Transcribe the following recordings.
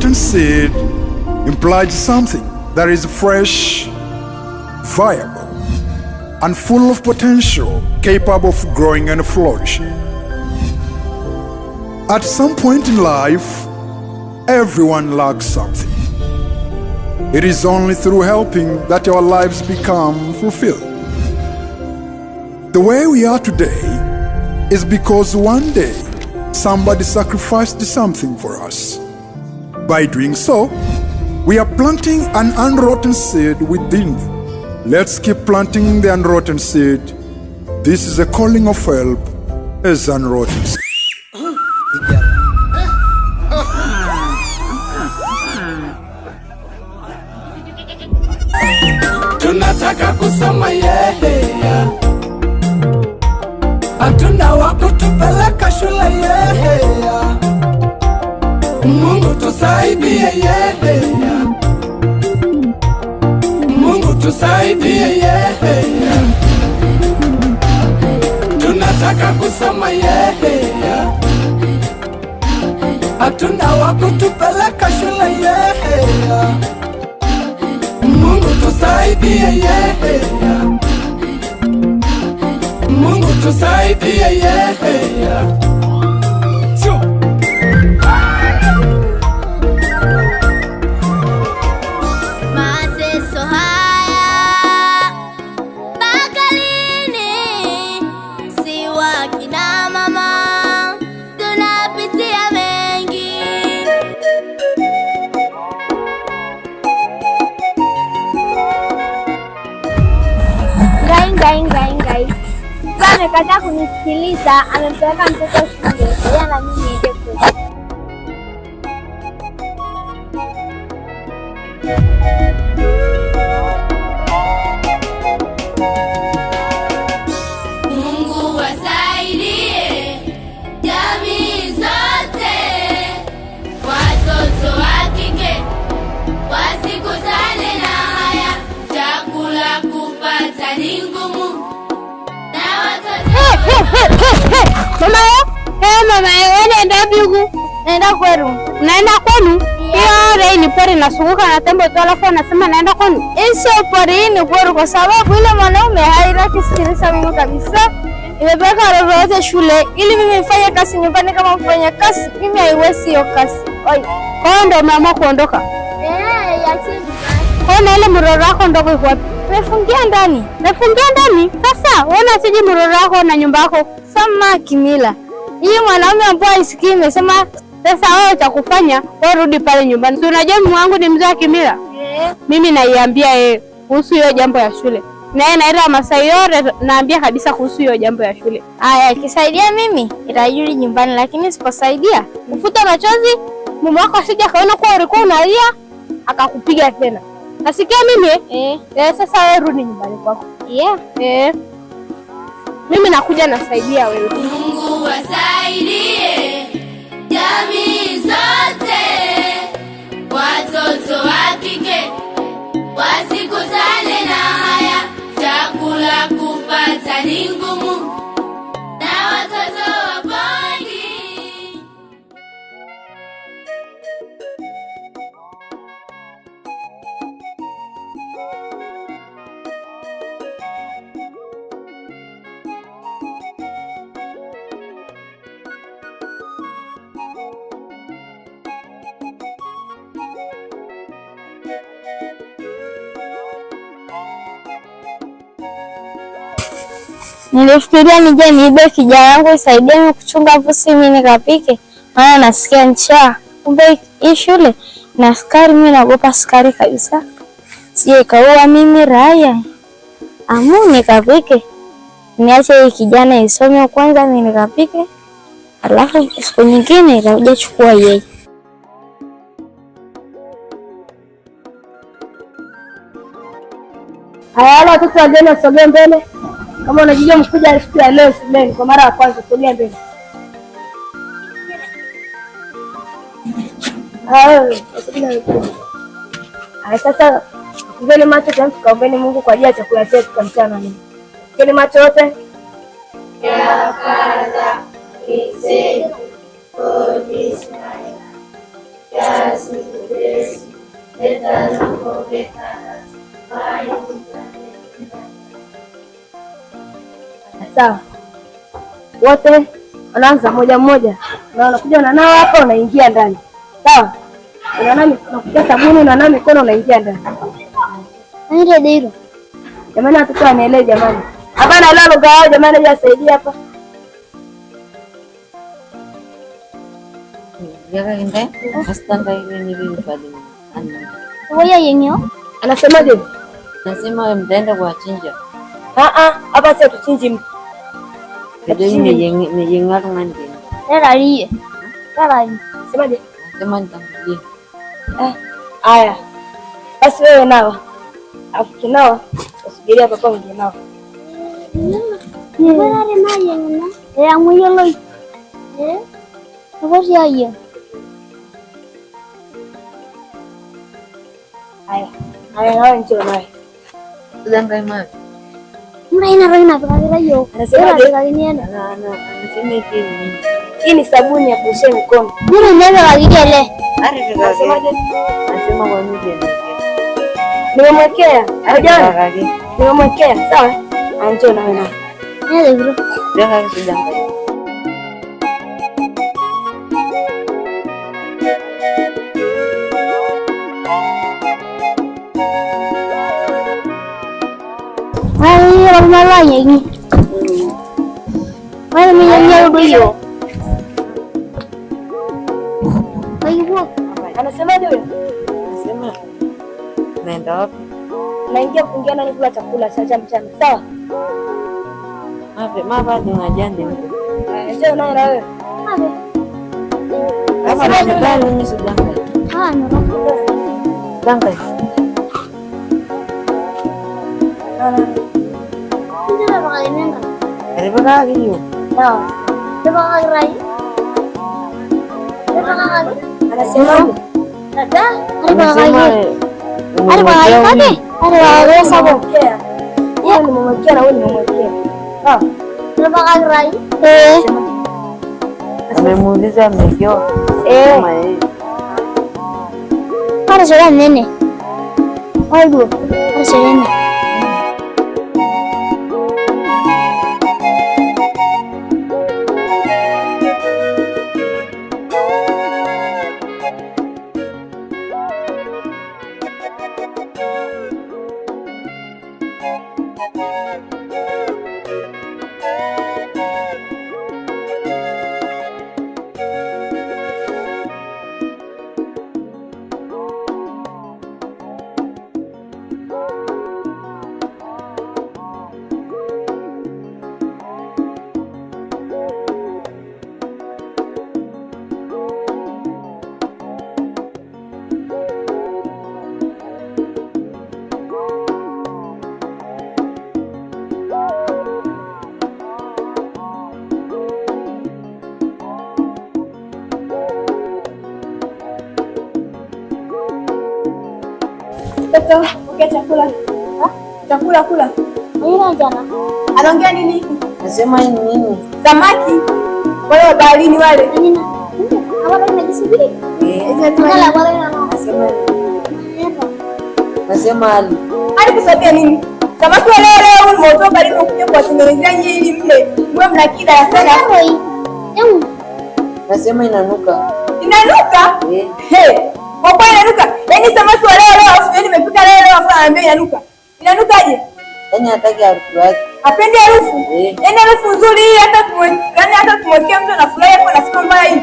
Unrotten seed implies something that is fresh, viable, and full of potential, capable of growing and flourishing. At some point in life, everyone lacks something. It is only through helping that our lives become fulfilled. The way we are today is because one day somebody sacrificed something for us. By doing so, we are planting an unrotten seed within them. Let's keep planting the unrotten seed. This is a calling of help as unrotten seed. Tunataka kusoma yehe, hatuna wa kutupeleka shule yehe. Mungu tusaidie yehe, Mungu tusaidie yehe. Tunataka kusoma yehe, hatuna wa kutupeleka shule yehe. Mungu tusaidie yehe, Mungu tusaidie yehe. Sio. Mateso haya mpaka lini? Si wakina mama tunapitia mengi. Ngai ngai ngai ngai. Baba amekataa kunisikiliza, amempeleka mtoto shule. Ngoja na mimi niende kule. Mungu wasaidie jamii zote, watoto wa kike wasikutane na haya, chakula kupata ni ngumu na watoto Mama yo, eh mama yo, wewe naenda wapi huku? Naenda kwenu. Unaenda kwenu? Hiyo rei ni pori nasunguka na tembo tu alafu anasema naenda kwenu. Hii sio pori, hii ni kweru kwa sababu ile mwanaume haitaki sikiliza mimi kabisa. Nimepeleka watoto wote shule ili mimi nifanye kazi nyumbani kama mfanya kazi. Mimi haiwezi hiyo kazi. Oi. Kwa hiyo ndio umeamua kuondoka? Eh, ya chini. Kwa hiyo na ile mroro wako ndogo iko wapi? Mefungia ndani. Mefungia ndani? Sasa wewe unasiji mroro wako na nyumba yako. Sama kimila. Hii mwanaume ambaye haisikii imesema sasa wewe cha kufanya wewe rudi pale nyumbani. Si unajua mume wangu ni mzee wa kimila? Yeah. Mimi naiambia yeye kuhusu hiyo jambo ya shule. Na yeye naenda Masai yote naambia kabisa kuhusu hiyo jambo ya shule. Aya, ikisaidia mimi itarudi nyumbani, lakini siposaidia kufuta machozi mume wako asije akaona kuwa ulikuwa unalia akakupiga tena. Nasikia mimi eh? Eh, sasa wewe rudi nyumbani kwako. Yeah. Eh. Mimi nakuja nasaidia wewe. Mungu wasaidie jamii zote, watoto wa kike wasikutane na haya, chakula kupata ni ngumu na watoto wa pori. Nilifikiria nije niibe kijana yangu isaidie mimi kuchunga pusi mimi nikapike, maana nasikia njaa. Kumbe hii shule na sukari, mimi naogopa sukari kabisa, sije ikaua mimi raia. Amu nikapike, niache hii kijana isome kwanza, mimi nikapike, alafu siku nyingine itakuja chukua yeye. Haya, wale watoto wageni wasogee mbele. Kama unajijua mkuja siku ya leo shuleni kwa mara ya kwanza, sogea mbele. Haya, wasogea mbele. Haya, sasa fungeni macho tena tukaombeni Mungu kwa ajili ya chakula chetu cha mchana leo. Fungeni macho wote. Dear Father, we thank you for this night. Just bless. Let us not forget others. Sawa. Wote wanaanza moja mmoja. Na unakuja unanawa hapa unaingia ndani. Sawa? Unanawa unakuja sabuni unanawa mikono unaingia ndani. Ndio ndio. Jamani watoto wanaelewa jamani. Hapana leo lugha yao jamani aje asaidie hapa. Anasemaje? Nasema mtaenda kuwachinja. Ah ah, hapa sasa tuchinji mtu. Semaje? Nasema nitangulie. Aya. Basi wewe nawa. Afu kinawa, usubiria papa unge nawa. Aya. Aya nawa njoo nawe. Anasemaje? Hii ni sabuni ya kuoshea mikono. Anasemaje? Nimemwekea. Hujana? Nimemwekea, sawa? Njoo nawe nawe. Anasemaje huyo? Nasema naenda wapi? Naingia kuingia ndani kula chakula cha mchana. Sawa? Mape, mapa tunajande. Njoo nawe na wewe. Hapa na mimi sidanga. Danga. Karibu kaki. Sawa. Anasemaje? Anasema Nimemwekea. Huyo nimemwekea na huyo nimemwekea. Sawa? amemuuliza amewekewa. Kama yeye. Mtoto, pokea chakula. Chakula kula. Anaongea nini? Nasema hii ni nini? Samaki wale wa baharini wale. Nasema Ali. Hadi kusabia nini? Samaki wale wale ulimotoka alivyokuja kuwatengenezea nyinyi ili mle. Mwe mnakila darasani. Nasema inanuka. Inanuka? Eh. Hey, kwa kweli inanuka. Yaani samaki wa leo leo afu nimepika leo leo afu anaambia inanuka. Inanukaje? Yaani hataki harufu yake. Hapendi harufu? Eh. Yaani harufu nzuri hii hata yaani hata kumwekea mtu anafurahi hapo anasema mbaya hii.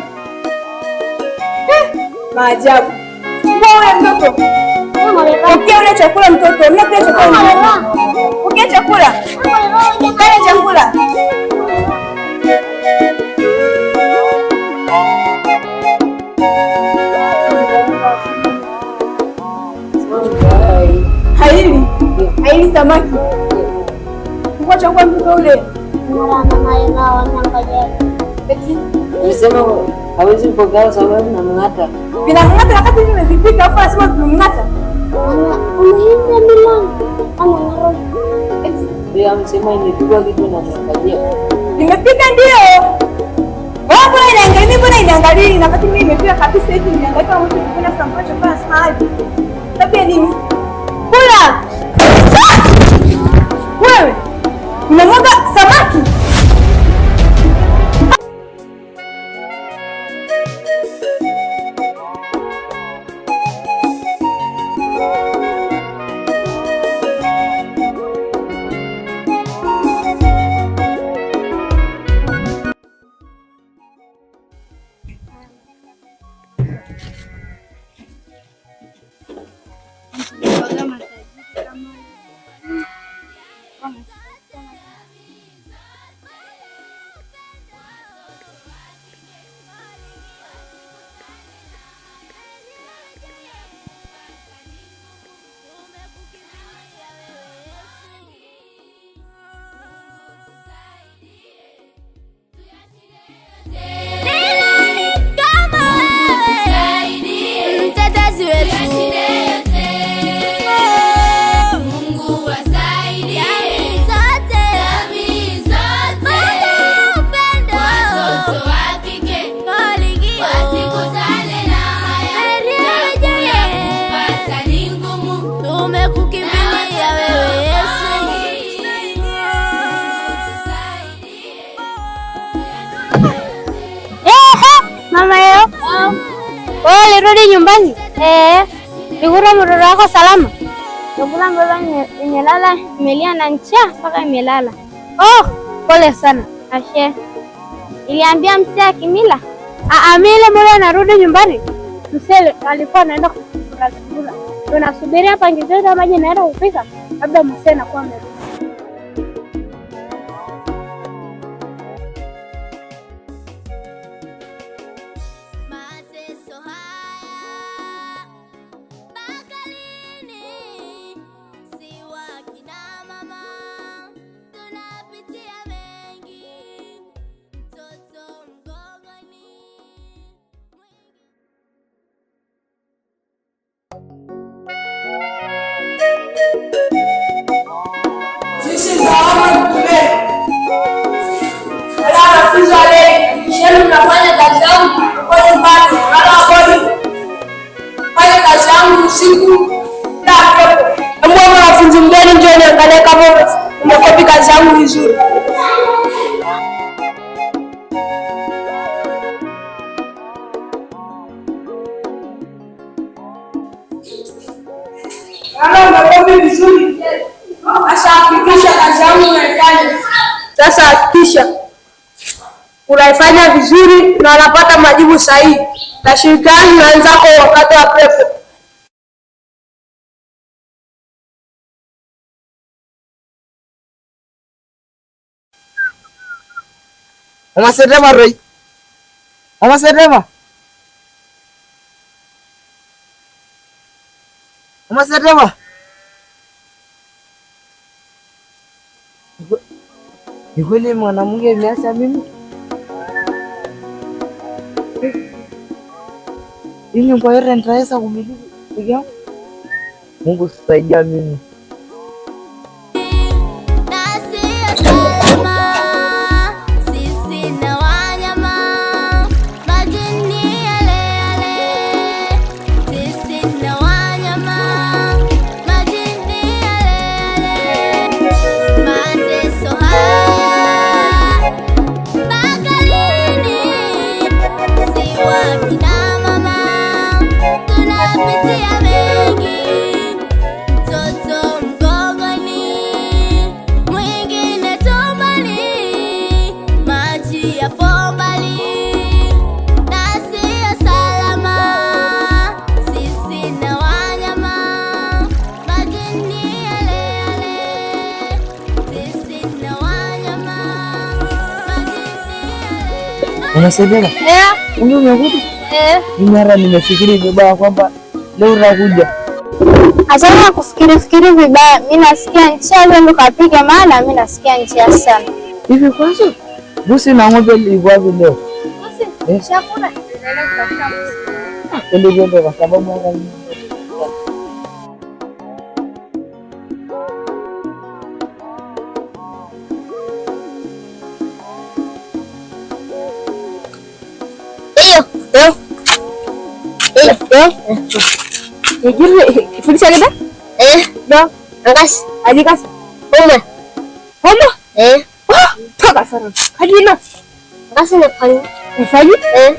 Maajabu. Wewe mtoto. Pokea ule chakula mtoto. Mna chakula. Pokea chakula. Pokea chakula. Haili. Haili samaki. Kwa chakula mtoto ule. Nisema hawezi kupokea sababu namng'ata. Vinamng'ata wakati nimevipika afu anasema vimemng'ata. Pia amesema imepikwa kitu na mwangalia. Nimepika ndio. Wewe mbona inaangalia? Mbona Niangalie na wakati mimi nimefika kabisa hivi niangalia kama mtu kuna sambacho kwa nasema aje. Tabia nini? Kula. Wewe unamwaga samaki? Mtetezi wetu Mungu wasaidie jamii zote, watoto wa kike wasikutane na haya, chakula kupata ni ngumu, tumekukimbilia wewe Yesu. Ehe, mama yao. Wewe ulirudi nyumbani? Eh. Nikura mtoto wako salama? Nikura mtoto imelala, imelia na njaa mpaka imelala. Oh, pole sana. Ashe. Iliambia mzee akimila? Ah, mimi ile muda narudi nyumbani. Mzee alikuwa anaenda kukula sukula. Tunasubiri hapa ngizeta maji naenda kupika, labda mzee anakuwa amerudi. Mateso haya mpaka lini? Si wakina mama tunapitia mengi, mtoto mgongoni. This is our today. Wala wanafunzi wale, shemu mnafanya kazi yangu kwa nyumbani, wala wabodi. Fanya kazi yangu usiku na pepo. Hebu wewe mwanafunzi mgeni njoo niangalie kama umekopi kazi yangu vizuri. Kama umekopi vizuri, sasa hakikisha kazi yangu unaifanya. Sasa hakikisha unaifanya vizuri na unapata majibu sahihi. Nashirikiana na wenzako wakati wa pepo. Mama Serema Roy. Mama Serema. Mama Serema. Ni kweli mwanamke ameacha mimi? Hii nyumba yote nitaweza kumiliki peke yangu? Mungu saidia mimi. Na siyo salama, sisi na wanyama, majini yale yale. Sisi na wanyama, majini yale yale. Mateso haya mpaka lini? Si wakina mama tunapitia mengi, mtoto mgongoni, mwingine tumboni, maji yapo mbali na siyo salama. Sisi na wanyama, majini yale yale. Sisi na wanyama, majini yale. Unasemaje? Eh, Unajua umekuja? eh. Mimi hata nimefikiri vibaya kwamba leo utakuja. Achana na kufikiri fikiri vibaya. Mimi nasikia njaa, wewe ndo kapike, maana mimi nasikia njaa sana. Hivi kwanza busi na ng'ombe ilikuwa wapi leo? Eh. Chakula. Twende twende kwa sababu hata mimi. Hiyo. Yo. Ijiri fundisha kita? Eh. No. Angkas. Aji kas. Homa. Homa. Eh. Oh, toka sana. Kaji na. Angkas nafanya. Nafanya? Eh.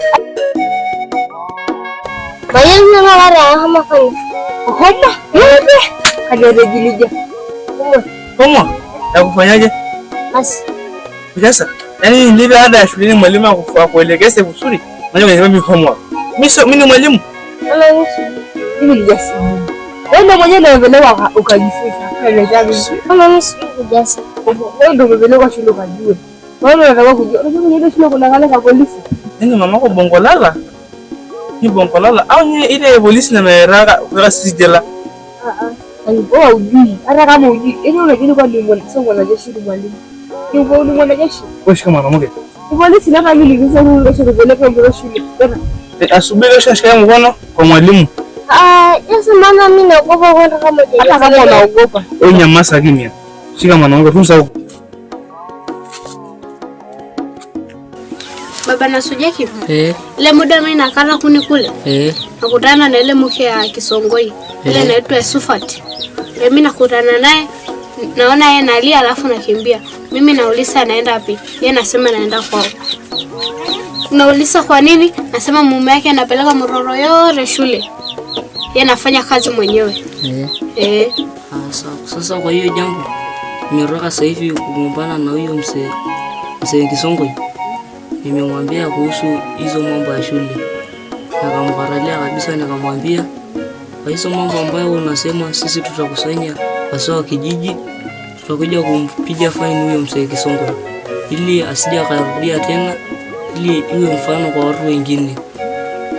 Mayan na wara homa fanya. Homa. Yote. Kaji rejilija. Homa. Homa. Ya kufanyaje? Basi. Sasa, yaani nilipe ada ya shuleni mwalimu akuelekeze vizuri. Unajua unasema mimi homework. Mimi sio mimi ni mwalimu. Mimi ni jasi. Wewe ndio mwenyewe ndio umepelekwa ukajifunza. Kama mimi sijui kujasa. Wewe ndio umepelekwa shule ukajue. Wewe unataka kujua. Unajua kwenye shule kuna kale ka polisi. Yaani mamako bongo lala. Ni bongo lala au ni ile polisi na meraka kwa sisi jela. Ah ah. Wewe hujui. Hata kama hujui, yaani unajua kwa ni mwalimu, sio mwanajeshi ni mwalimu. Ni wewe ni mwanajeshi. Wewe shika mwanamke. Ni polisi na mimi nilisema wewe ndio kupeleka mbele shule. Asubuhi kesho shika mkono kwa mwalimu. Ah, sasa maana mimi naogopa kwenda kama Hata kama unaogopa. Wewe nyamaza kimya. Shika mwanamke tunza huko. Baba Nasujaki. Eh. Ile muda mimi nakala kuni kule. Eh. Nakutana na ile mke ya Kisongoi. Ile inaitwa Sufat. Mimi nakutana naye naona yeye analia alafu nakimbia. Mimi nauliza anaenda wapi? Yeye anasema naenda kwao. Nauliza kwa nini? Nasema mume yake anapeleka mroro yote shule. Yeye anafanya kazi mwenyewe. Eh. Sasa kwa hiyo jambo nimetoka sasa hivi kugombana na huyo mzee Kisongoi. Nimemwambia kuhusu hizo mambo ya shule. Nikamkatalia kabisa, nikamwambia kwa hizo mambo ambayo unasema sisi tutakusanya wazee wa kijiji, tutakuja kumpiga faini huyo mzee Kisongoi ili asije akarudia tena, ili iwe mfano kwa watu wengine.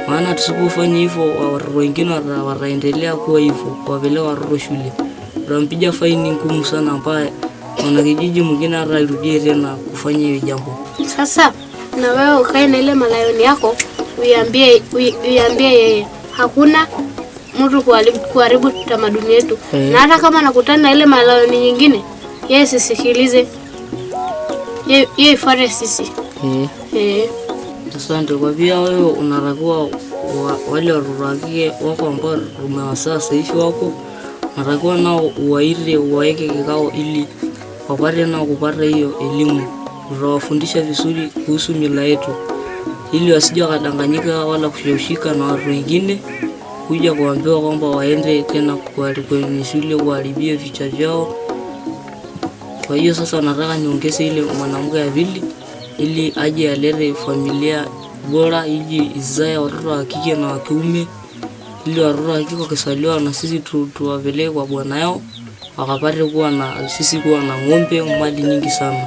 Maana tusipofanya hivyo watu wengine wataendelea kuwa hivyo, kuwapeleka watoto shule. Tutampiga faini ngumu sana ambaye mwanakijiji mwingine hatarudie tena kufanya hiyo jambo. Sasa na wewe ukae na ile malayoni yako uiambie yeye hakuna mtu kuharibu tamaduni yetu. Na hata kama nakutana na ile malayoni nyingine, yeye sisikilize. Yeye ifuate sisi. Asante. Kwa pia wewe unatakiwa wale watoto wa kike wako ambao umewazaa sasa hivi wako, unatakiwa nao uwaite uwaeke kikao ili wapate nao kupata hiyo elimu. Tutawafundisha vizuri kuhusu mila yetu ili wasije wakadanganyika wala kushawishika na watu wengine kuja kuambiwa kwamba waende tena kwenye shule kuharibia vichwa vyao. Kwa hiyo sasa nataka niongeze ile mwanamke ya pili ili aje alete familia bora, ije izae watoto wa kike na wa kiume, ili watoto wa kike wakizaliwa na sisi tuwapeleke kwa bwana yao wakapate kuwa na sisi kuwa na ng'ombe mali nyingi sana,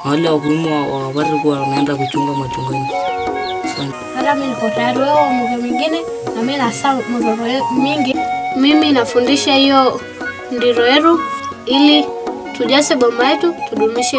na wale wa kiume wakapate kuwa wanaenda kuchunga machungani. Hata mimi niko tayari, wewe mke mwingine na mimi nasa mtoto mingi. Mimi nafundisha hiyo ndiro yetu ili tujase boma yetu, tudumishe